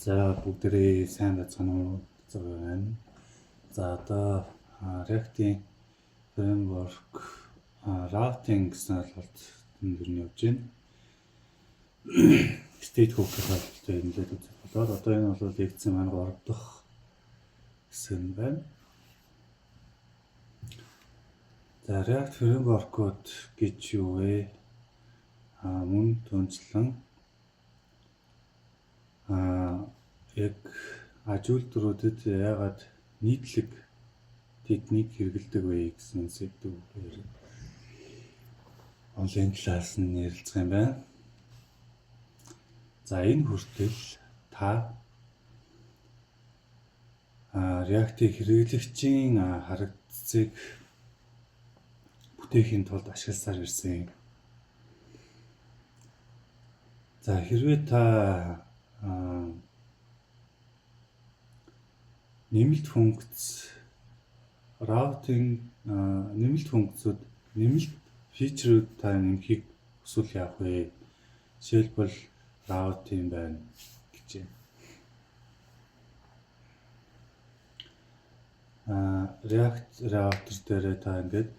За, бүгдээрээ сайн байцгаана уу? Зөв байна. За, одоо React-ийн framework routing гэсэн ойлголт энэ нь явж байна. State hook-ийн ойлголтыг нэлээд үзэх болоод одоо энэ бол лекцийн маань 3 дахь хэсэг нь байна. За, React framework-ууд гэж юу вэ? Мөн түнчлэн яг аж үйлдвэрүүдэд яагаад нийтлэг тэднийг хэрэглэдэг вэ гэсэн сэдвээр онлайн талаас нь ярилцах юм байна. За, энэ хүртэл та React-ийг хэрэглэгчийн харагдцыг бүтээхийн тулд ашигласаар ирсэн. За, хэрвээ та нэмэлт функц routing, нэмэлт функцүүд, нэмэлт feature үүд та нэмэхийг хүсвэл яах вэ? Жишээлбэл, routing байна гэж байна. React Router дээрээ та ингээд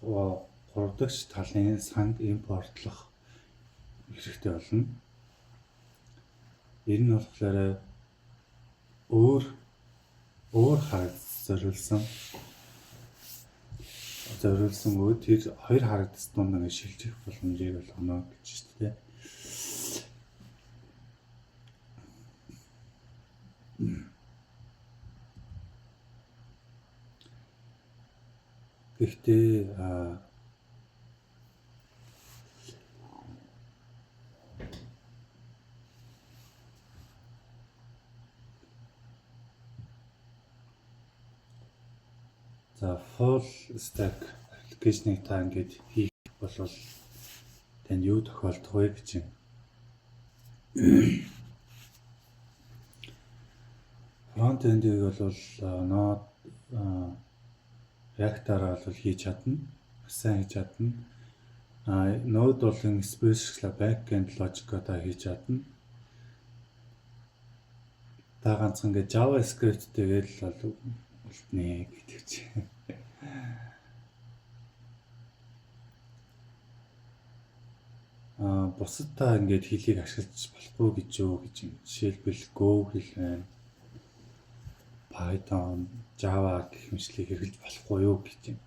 гурав дахь талын санг импортлох хэрэгтэй болно. Энэ нь болохоор өөр өөр харагц зориулсан өө тэр хоёр харагдц дунд ингээд шилжих боломжийг олгоно гэж шүү дээ. Гэхдээ за, full stack application ыг та ингээд хийх бол танд юу тохиолдох вэ гэж юм. Front end-ийг бол Node, React-аараа бол хийж чадна. Маш сайн хийж чадна. Node болон Express backend logic та хийж чадна. Та ганцхан ингээд JavaScript-тэйгээр л бол үлднэ гэдэг чинь. Бусад та ингээд хэлийг ашиглаж болохгүй гэж юу гэж юм. Жишээлбэл, Go хэл байна. Python, Java гэх мэтлийг хэрэглэж болохгүй юу гэж юм.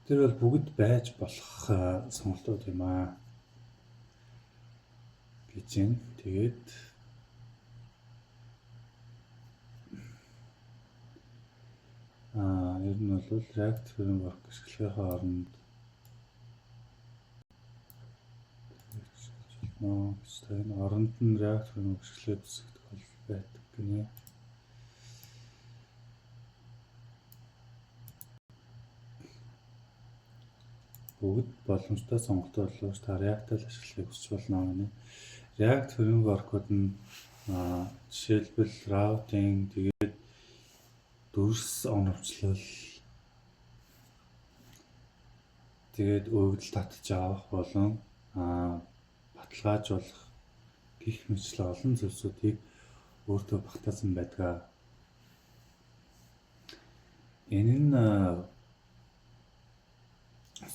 Тэр бол бүгд байж болох сонголтууд юм аа гэж юм. Тэгээд ер нь бол React framework ашиглахынхаа оронд болно гэж, та энэ оронд нь React framework ашиглаад үзэх тохиолдол байдаг гинэ. Бүгд боломжтой сонголтууд боловч та React-ыг ашиглахыг хүсч болно гэнэ. React framework-ууд нь жишээлбэл, routing, тэгээд дүрс оновчлол, тэгээд өгөгдөл татж авах болон баталгаажуулах гэх мэтчлэн олон зүйлсүүдийг өөртөө багтаасан байдаг. Энэ нь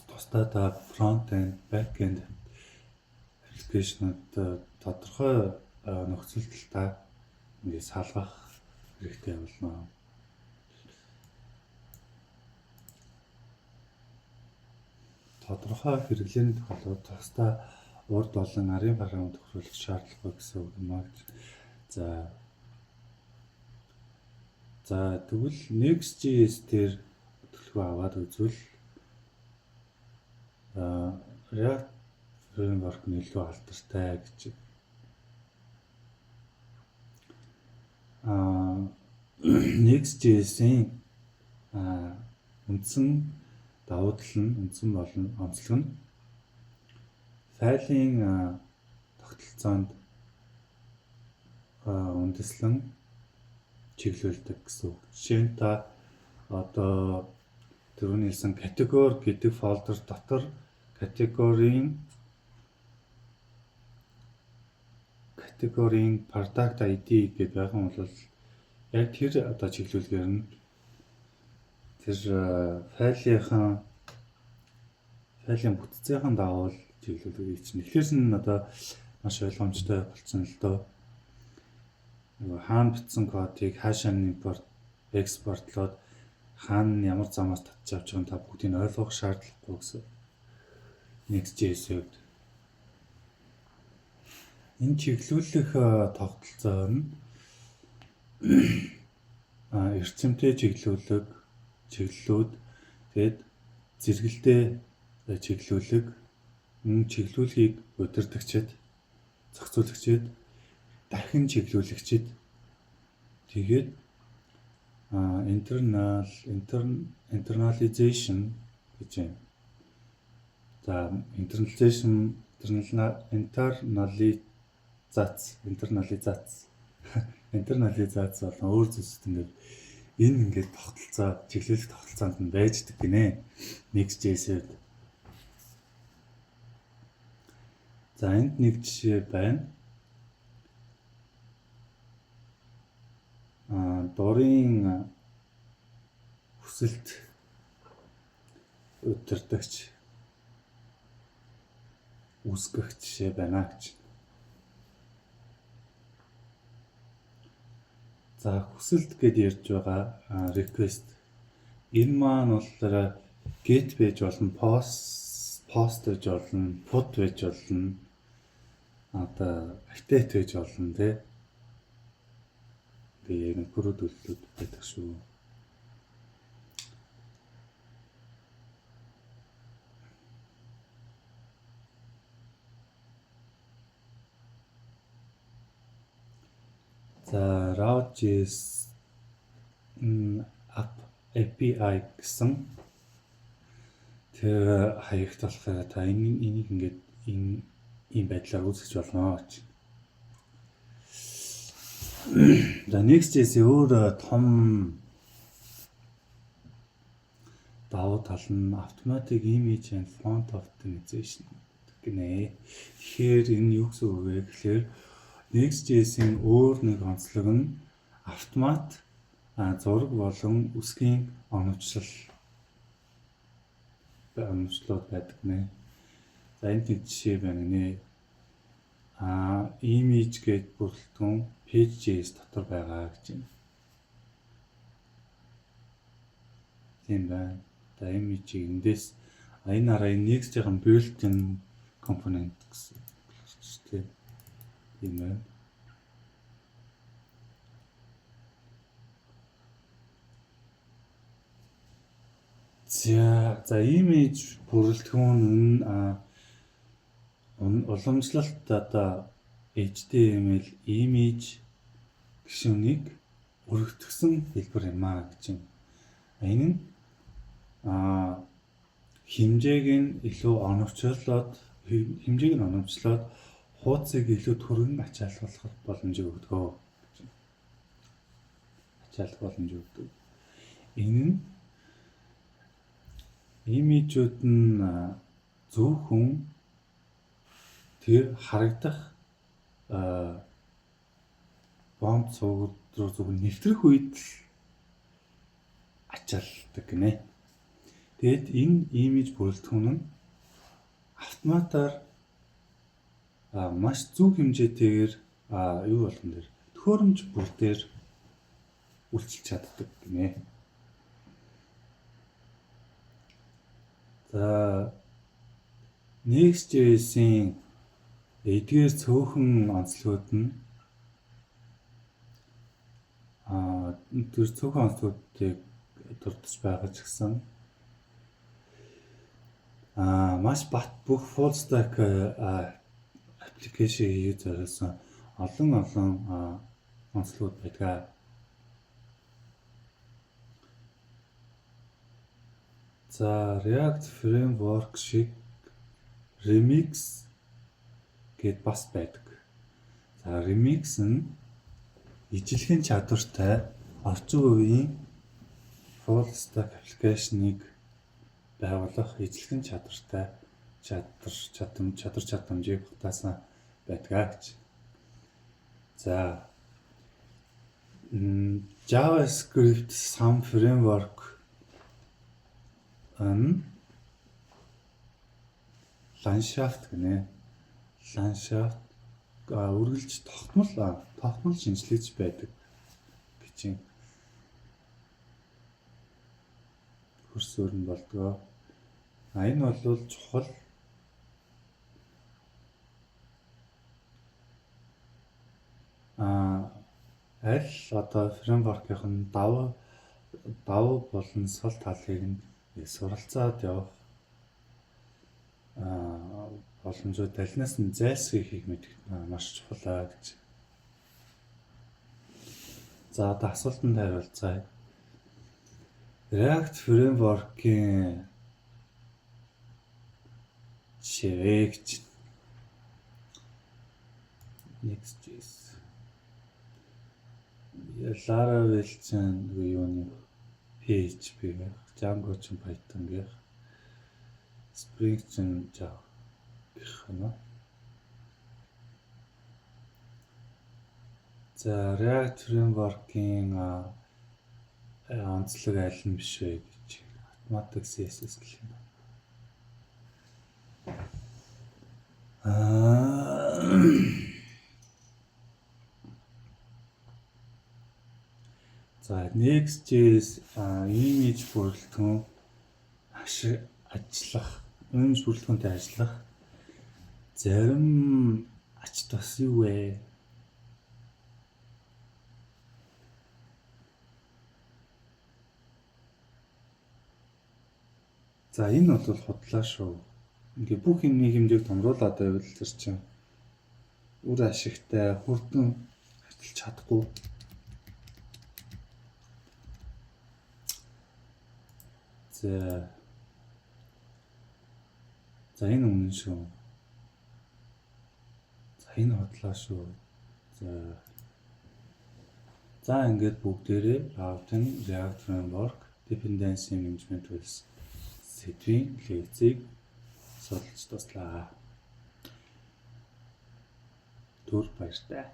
тусдаа та front end, back end application ууд тодорхой нөхцөлд та ингээд салгах хэрэгтэй болно. Тодорхой хэрэглээний тохиолдолд тусдаа урд болон арын програм тохируулах шаардлагагүй гэсэн үг юм аа гэж. За, тэгвэл Next.js дээр төлхөө аваад үзвэл React framework нь илүү алдартай гэж. Next.js-ийн үндсэн давуу тал нь, үндсэн болон онцлог нь файлын тогтолцоонд үндэслэн чиглүүлдэг гэсэн үг. Жишээ нь, та Одоо түрүүний хэлсэн category гэдэг folder дотор category-ийн product ID гэдэг байгаа юм бол яг тэр одоо чиглүүлгээр нь тэр файлын бүтцийн дагуу чиглүүлэг хийчихнэ. Тэгэхээр нь одоо маш ойлгомжтой болчихно л доо. Нөгөө хаана бичсэн кодыг хаашаа нь импорт экспортлоод хаана ямар замаас татж авч байгааг та бүгдийг ойлгох шаардлагагүй гэсэн. Next.js-ийн хувьд. Энэ чиглүүлэх тогтолцоо нь эрчимтэй чиглүүлэг, чиглэлүүд, тэгээд зэрэгэлдээ чиглүүлэг, мөн чиглүүлгийг удирдагчид, зохицуулагчид, дахин чиглүүлэгчид, тэгээд internalization гэж юм. За, internalization, интернализац болон өөр зүйлсүүд ингээд энэ ингээд тогтолцоо, чиглүүлэх тогтолцоонд нь байждаг гинэ. Next.js-д. За, энд нэг жишээ байна. Дурын хүсэлт удирдагч үүсгэх жишээ байна гэж. За, хүсэлт гэд ярьж байгаа request. Энэ маань болохоор get байж болно, post байж болно, put байж болно. Одоо update байж болно, тий. Тэгээ яг CRUD үйлдэлүүд байдаг шүү. За, Route.js app API гэсэн тэр хаягт болохоор та энийг ингээд энэ ийм байдлаар үүсгэж болно гэж. За, Next.js өөр том давуу тал нь Automatic Image and Font Optimization гинэ. Тэгэхээр энэ юу гэсэн үг вэ гэхээр Next.js-ийн өөр нэг онцлог нь автомат зураг болон үсгийн оновчлууд байдаг нэ. За, энд нэг жишээ байна нэ. Image гээд бүрэлдэхүүн page.js дотор байгаа гэж байна. Тийм байна. За, image-ийг эндээс энэ хараа, энэ Next-ийн built-in component гэсэн тийм. Тийм байна. За, image бүрэлдэхүүн нь уламжлалт одоо HTML image гишүүнийг өргөтгсөн хэлбэр юм а гэж байна. Энэ нь хэмжээг нь оновчлоод хуудсыг илүү түргэн ачааллах боломжийг өгдөг гэж байна. Ачааллах боломж өгдөг. Энэ нь image үүд нь зөвхөн тэр харагдах бомб цуугууд руу зөвхөн нэвтрэх үед л ачаалдаг гинэ. Тэгэд энэ имиж бүрэлдэхүүн нь автоматар маш зөв хэмжээтэйгээр юу болгон дээр төхөөрөмж бүр дээр үйлчилж чаддаг гинэ. За, Next.js-ийн эдгээр цөөхөн онцлогууд нь тэр цөөхөн онцлогуудыг дурдж байгаа ч гэсэн маш бат бүх full stack application хийж зориулсан олон олон онцлогууд байдаг. За, React Framework шиг Remix гэд бас байдаг. За, Remix нь ижилхэн чадвартай орчин үеийн Full stack application-ыг байгуулах ижилхэн чадвартай чадвар чадам чадвар чадамжийг багтаасан байдгаа гэж. За, JavaScript сам framework нь ландшафт гинэ. Ландшафт үргэлж тогтмол шинэчлэгдэж байдаг гэж юм. Хөрсөөр нь болдгоо. А энэ бол чухал аль одоо framework ийн давуу болон сул талыг нь суралцаад явах боломжууд алинаас нь зайлсхийхийг мэдэх маш чухал аа гэж. За, одоо асуултанд хариулцгаая. React framework-ийн жишээ гэж. Next.js. Laravel чинь юуны PHP гэх, Django чинь Python гэх, Spring чинь Java гэх юм уу? За, React framework-ийн онцлог аль нь биш вэ гэж. Automatic CSS гэх юм. За, Next.js image бүрэлдэхүүн ажиллах, image бүрэлдэхүүнтэй ажиллах зарим ач тус юу вэ? За, энэ бол худлаа шүү. Ингээ бүх юмны хэмжээг томруулаад байвал тэр чинь үр ашигтай хурдан ажиллаж чадахгүй. За. За, энэ үнэн шүү. За, энэ худлаа шүү. За. За, ингээд бүгдээрээ Routing, React Framework, Dependency Management Tools сэдвийн лекцийг судалж дууслаа. Түр баяртай.